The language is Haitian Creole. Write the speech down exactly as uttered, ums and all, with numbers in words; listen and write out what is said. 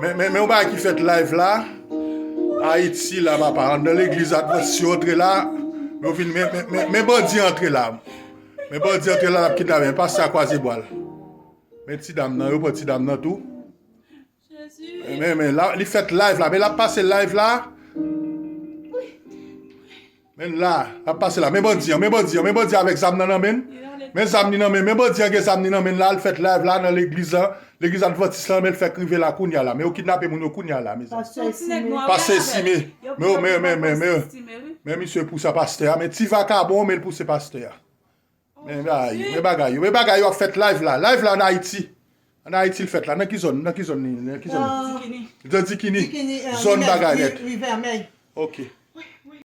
Men, men, men yon bagay ki fèt live la. Ayiti la, papa. Anndan legliz Advantis yo antre la. Men yo vin, men, men, men, men bandi antre la. Men bandi antre la, l ap kidnape. Men pastè a kwaze bwa l. Men ti dam nan, yo pran ti dam nan tou. Men, men, men, la, li fèt live la. Men l ap pase live la. Men la, l ap pase la. Men bandi an, men bandi an, men bandi an avèk zam nan nan men l. Men zam li nan men, men bandi an gen zam li nan men l la, l fèt live la nan legliz la. Legliz Advantis la, men l fèk rive la kounye a la. Men yo kidnape moun yo kounye a la, mezanmi. Pastè Esime. Pastè Esime. Men, men, men, men, men, men misye pouse pastè a, men ti vakabon, men l pouse pastè a. Men bagay yo, men bagay yo, men bagay yo ap fèt live la. Live la an Ayiti. An Ayiti l fèt la. Nan ki zòn? Nan ki zòn li? Nan ki zòn? Nan Dikini. Zòn bagay nèt. Ok.